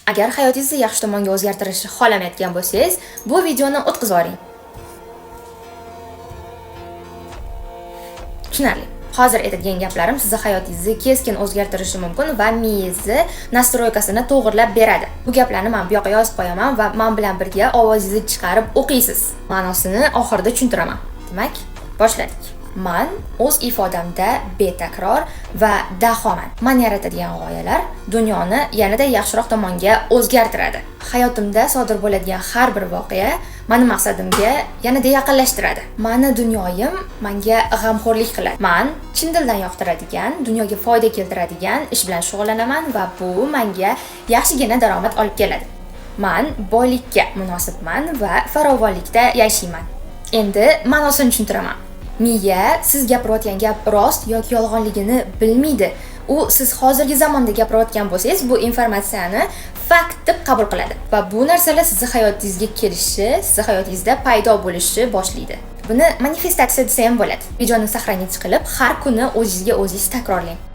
Agar hayotingizni yaxshi tomonga o'zgartirishni xohlamayotgan bo'lsangiz, bu videoni o'tkazib yuboring. Tushunarli. Hozir aytadigan gaplarim sizni hayotingizni keskin o'zgartirishi mumkin va miyangizni настройка sini to'g'irlab beradi. Bu gaplarni men bu yoqqa yozib qo'yaman va men bilan birga ovozingizni chiqarib o'qiysiz. Ma'nosini oxirida tushuntiraman. Demak, boshladik. Man o'z ifodamda betakror va dahoman. Man yaratadigan g'oyalar dunyoni yanada yaxshiroq tomonga o'zgartiradi. Hayotimda sodir bo'ladigan har bir voqea mani maqsadimga yanada yaqinlashtiradi. Mani dunyoyim menga g'amxo'rlik qiladi. Man chin dildan yoqtiradigan, dunyoga foyda keltiradigan ish bilan shug'ullanaman va bu menga yaxshigina daromad olib keladi. Man boylikka munosibman va farovonlikda yashayman. Endi ma'nosini tushuntiraman. Miya siz gapirayotgan gap rost yoki yolg'onligini bilmaydi. U siz hozirgi zamonda gapirayotgan bo'lsangiz, bu informatsiyani fakt deb qabul qiladi va bu narsalar sizni hayotingizga kelishi, sizni hayotingizda paydo bo'lishi boshlaydi. Buni manifestatsiya desa ham bo'ladi. Videoni сохранить qilib, har kuni o'zingizga o'zingiz takrorlang.